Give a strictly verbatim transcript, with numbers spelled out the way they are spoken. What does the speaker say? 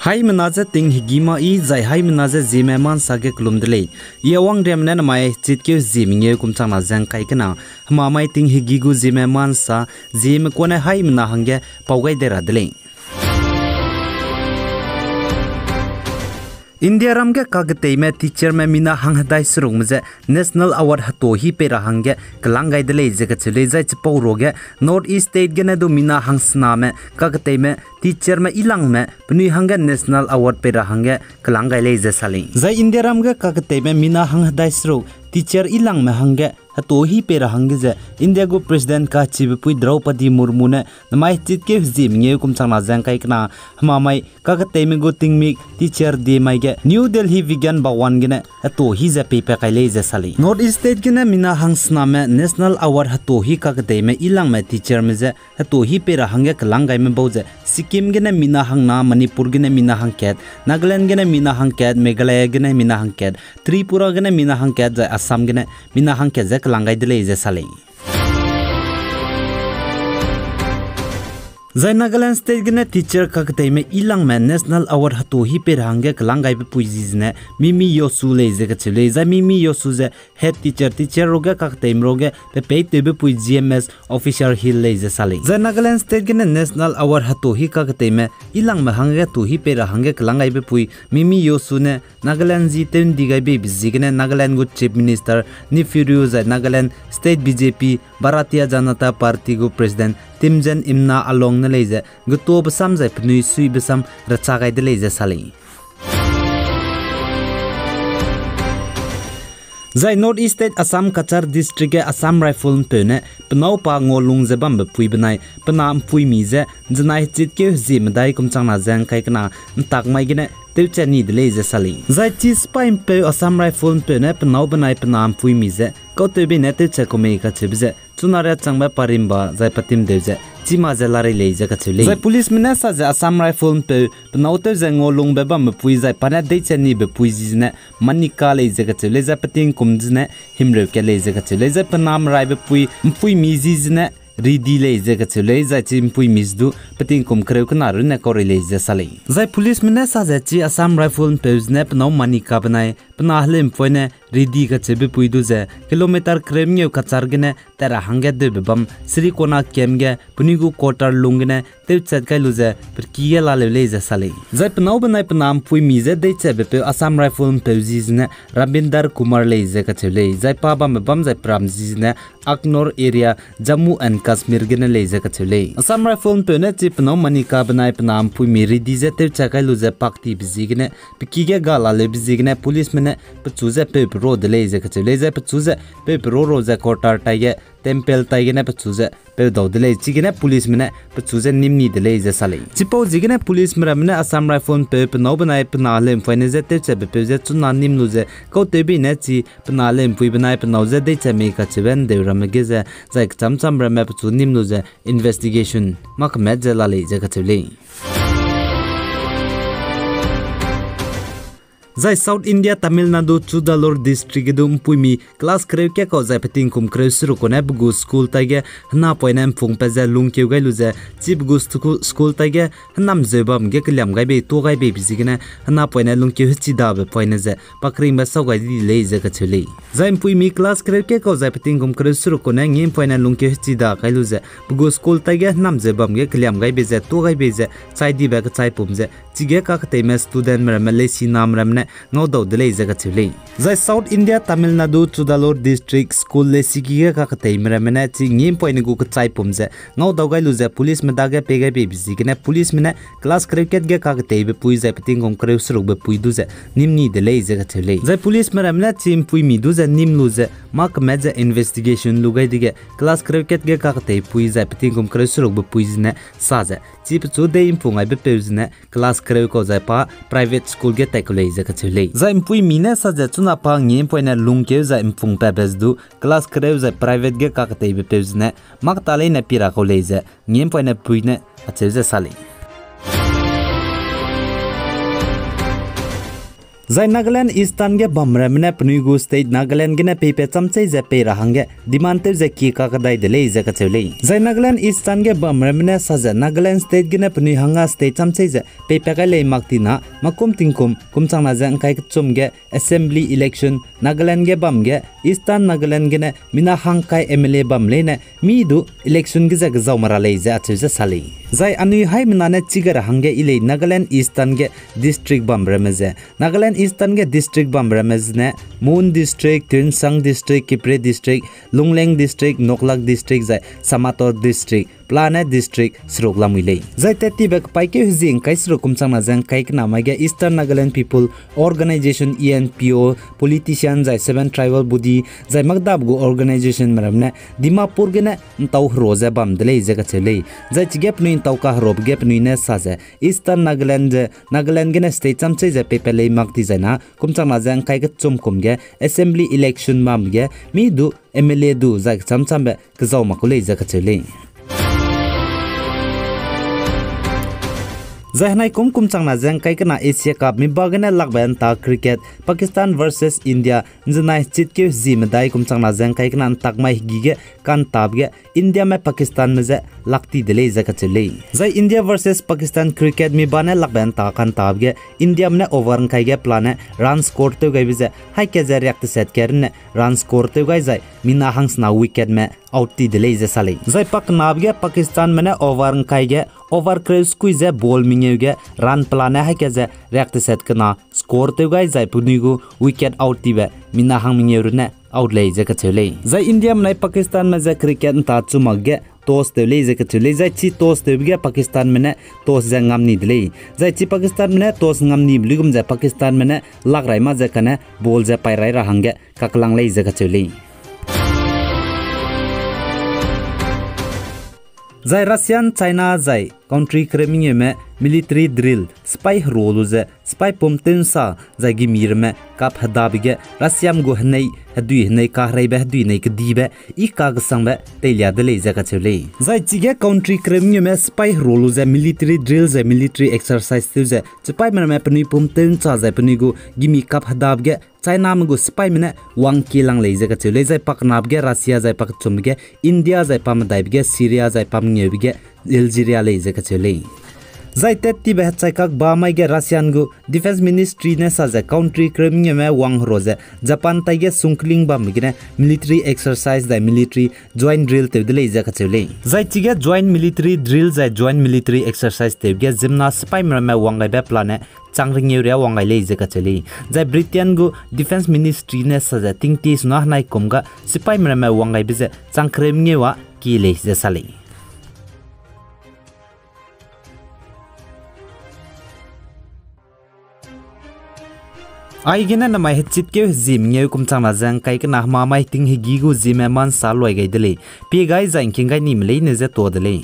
Haimena je ting hegî ma i, zai haimena je Zeme ma nsa ge kelum de lei. I Awang Riame ne namai chitkeu Zeme ngeu kum changna ze ngkai kena, hemamai ting hegî gu Zeme ma nsa, Zeme kuane haimena hangge pau gai de ra de lei. Indiaram ge kaketeime teacherme mina hang hedai serukme je National Award heto hî pei ra hangge kelang gai de lei ze kacheu lei. Zai chipau ruage North East State gene du mina hangsename kaketeime teacherme ilangme penui hangge National Award pei ra hangge kelang gai lei ze sa lei. Zai Indiaram ge kaketeime mina hang hedai seruk teacher ilangme hangge heto hî pei ra hangge ze India gu President kachibe pui Draupadi Murmu ne namai chitkeu Zeme ngeu kum changna ze ngkai kena, hemamai kaketeime gu tingmik teacher de mai ge New Delhi Vigyan Bhawan gene heto hî ze peipat kai lei ze sa lei. North East State gene mina hangsename National Award heto hî kaketeime ilangme teacherme je heto hî pei ra hangge kelang gaime bau ze Sikkim gene mina hangna, Manipur gene mina hangkat, Nagaland gene mina hangkat, Meghalaya gene mina hangkat, Tripura gene mina hangkat, zai Assam gene mina hangkat ze kelang gai de lei ze sa lei. Zai Nagaland State gene teacher kaketeime ilangme National Award heto hî pei ra hangge kelang gaibe pui zi zene Mimi Yosu lei ze kacheu lei. Zai Mimi Yosu ze head teacher, teacher ruage kaketeime ruage pe peitewbe pui G M S Officer Hill lei ze sa lei. Zai Nagaland State gene National Award heto hî kaketeime ilangme hangge heto hî pei ra hangge kelang gaibe pui Mimi Yosu ne Nagaland zi tew ndi gai beibe ziegene Nagaland gu Chief Minister Neiphiu Rio zai Nagaland State B J P, Bharatiya Janata Party gu President Timjen Imna Along ne lei ze getuabe sam zai penui suibe sam recha gai de lei ze sa lei. Zai North East State Assam Cachar District ge Assam Rifle mpeu ne penâu pa ngua lung ze bambe pui benai pe na mpuimi je zenai hechitkeu hezie medai kum changna ze ngkai kena ntak mai gene tewchat ni de lei ze sa lei. Zai chi sipai mpeu Assam Rifle mpeu ne penâu benai pe na mpuimi ze kautewbe ne tewchat ku mei kacheube ze chuna riachangbe parimba zai patimdeu ze chima ze larei lei ze kacheu lei. Zai policeme ne sa ze Assam Rifle mpeu penâu tew ze ngua lungbe bambe pui zai pa ne deiche nibe pui zi zene Manika lei ze kacheu lei. Zai petingkum zene himreu kat lei ze kacheu lei. Zai pe na meraibe pui mpuimi zi zene Ridi lei ze kacheu lei. Zai chi mpuimi ze du petingkum kereu kena runne kaurei lei ze sa lei. Zai policeme ne sa ze chi Assam Rifle mpeu zene penâu Manika benai pe na heleu'mpoine Ridi kacheube pui du ze kilometer kereu mengeu Cachar gene tat ra hangge deube bam Srikona camp ge penui gu quarter lung gene tewchat kai lu ze perki ge laleu lei ze sa lei. Zai penâu benai pe na mpuimi je deichebe peu Assam Rifle mpeu zi zene Rabinder Kumar lei ze kacheu lei. Zai pa bambe bam zai peram zi zene Akhnoor area, Jammu and Kashmir gene lei ze kacheu lei. Assam Rifle mpeu ne chi penâu Manika benai pe na mpuimi Ridi je tewchat kai lu ze paktibe ziegene peki ge ga laleube ziegene policeme ne pechu ze peu peru de lei ze kacheu lei. Zai pechu ze peu peru ru ze quarter tai ge temple tai gene pechu ze peu dau de lei. Chigene policeme ne pechu ze nîm ni de lei ze sa lei. Chipau ziegene policeme ramme ne Assam Rifle mpeu penâu benai pe na heleu'mpoine je tewchatbe peu ze chuna nîm lu ze kautewbe ne chi pe na heleu'mpui benai penâu je deiche mei kacheube ndeu ramme ge ze zai kechamcham ramme pechu nîm lu ze investigation mâ kemet ze la lei ze kacheu lei. Zai South India Tamil Nadu Cuddalore District ge du mpuimi class kereu kat kau zai petingkum kereu seruk kau ne pe gu school taige henapoine mfungpat ze lungkeu gai lu ze chi pe gu stu-, school taige henam zeu bam ge keliam gai bei tuâ gai beibe ziegene henapoine lungkeu hechidabe poine ze pakringbe sau gai di lei ze kacheu lei. Zai mpuimi class kereu kat kau zai petingkum kereu seruk kau ne ngîmpoine lungkeu hechida kai lu ze pe gu school taige henam zeu bam ge keliam gai bei ze tuâ gai bei ze chai dibe kechaipum ze chige kaketeime studentme ramme leisi name ramme ne ngaudau de lei ze kacheu lei. Zai South India Tamil Nadu Cuddalore District school leisiki ge kaketeime ramme ne chi ngîmpoine gu kechaipum ze ngaudau gai lu ze policeme dage pei gai beibe ziegene policeme ne class kereu kat ge kaketeibe pui zai petingkum kereu serukbe pui du ze nîm ni de lei ze kacheu lei. Zai policeme ramme ne chi mpuimi du ze nîm lu ze mâ kemet ze investigation lu gai dege class kereu kat ge kaketei pui zai petingkum kereu serukbe pui zene sa ze chi pechu dei mpung aibe peu zene class kereu kau zai pa private school ge tai kau lei ze kacheu lei. Zai mpuimi ne sa ze chuna pa ngîmpoine lungkeu zai mfungpatbe ze du class kereu zai private ge kaketeibe peu zene mâ keta leine pira kau lei ze ngîmpoine pui ne acheu ze sa lei. Zai Nagaland Eastern ge bamramme ne penui gu state Nagaland gene peipat chamchei ze pei ra hangge demand tew ze kie kakdai de lei ze kacheu lei. Zai Nagaland Eastern ge bamramme ne sa ze Nagaland state gene penui hangge state chamchei ze peipat kai lei mak tina makum tingkum kum changna ze ngkai kechum ge assembly election Nagaland ge bam ge Eastern Nagaland gene mina hangkai M L A bam leine mi du election ge ze kezau ma ra lei ze acheu ze sa lei. Zai anui haimena ne chige ra hangge i lei Nagaland Eastern ge district bamramme ze. Nagaland Eastern ge district bamramme zene Mon District, Tuensang District, Kiphire District, Lungleng District, Noklak District zai Shamator District, pelane district seruk lamui lei. Zai tat tibe kepaîkeu hezie ngkai seruk kum changna ze ngkai kena mai ge Eastern Nagaland People Organisation, E N P O, politician zai seven tribal body zai makdabe gu organisation meramme ne Dimapur gene ntau hero ze bam de lei ze kacheu lei. Zai chige penui ntau kaherobe ge penui ne sa ze Eastern Nagaland ze Nagaland gene state chamchei ze peipat lei mak ti zai na kum changna ze ngkai kechum kum ge assembly election bam ge mi du M L A du zai kecham chambe kezau mak ku lei ze kacheu lei. Zai henai kum kum changna ze ngkai kena Asia Cup mi ba gene lakbe nta cricket Pakistan versus India nzenai chitkeu hezie medai kum changna ze ngkai kena ntak mai hegi ge kantabe ge Indiame Pakistanme je lak ti de lei ze kacheu lei. Zai India versus Pakistan cricket mi ba ne lakbe nta kantabe ge Indiame ne over ngkai ge pelane run score tew gaibe ze haika ze riak teset ke runne run score tew gai zai mina hangsena wicketme out ti de lei ze sa lei. Zai pakenabe ge Pakistanme ne over ngkai ge over kereu sekui ze ball mengeu ge run pelane haika ze riak teset kena score tew gai zai penui gu wicket out tibe mina hang mengeu runne out lei ze kacheu lei. Zai Indiame nai Pakistanme je cricket nta chu mak ge toss tew lei ze kacheu lei. Zai chi toss tewbe ge Pakistanme ne toss ze ngam ni de lei. Zai chi Pakistanme ne toss ngam nibe luigum ze Pakistanme ne lak rai ma ze kane ball ze pai rai ra hangge kaklang lei ze kacheu lei. Zai Russian, China zai country kereu mengeume military drill sipai hero lu ze sipai pum tew nsa zai gimi ramme kap hedabe ge Russiame gu henei hedui henei kahereibe hedui nei kedibe i kakesangbe teilia de lei ze kacheu lei. Zai chige country kereu mengeume sipai hero lu ze military drill zai military exercise tew ze chipaime ramme penui pum tew nsa zai penui gu gimi kap hedabe ge Chiname gu sipaime ne wangkie lang lei ze kacheu lei. Zai pakenabe ge Russia zai pakechumbe ge India zai pamedaibe ge Syria zai pamengeube ge Algeria lei ze kacheu lei. Zai tat tibe hechai kak ba mai ge Russian gu Defence Ministry ne sa ze country kereu mengeume wang hero ze Japan taige sungkling bambe gene military exercise zai military joint drill tew de lei ze kacheu lei. Zai chige joint military drill zai joint military exercise tewbe ge ziemmena sipaime ramme wang gaibe pelane chang rengeu ria wang gai lei ze kacheu lei. Zai Britain gu Defence Ministry ne sa ze tingtie suna henai kum ga sipaime ramme wang gaibe ze chang kereu mengeu a kie lei ze sa lei. Aigene namai hechitkeu hezie mengeu kum changna ze ngkai kena hemamai ting hegi gu zieme mansa luai gai de lei. Pie gai zai ngking gai nime leine ze tuâ de lei.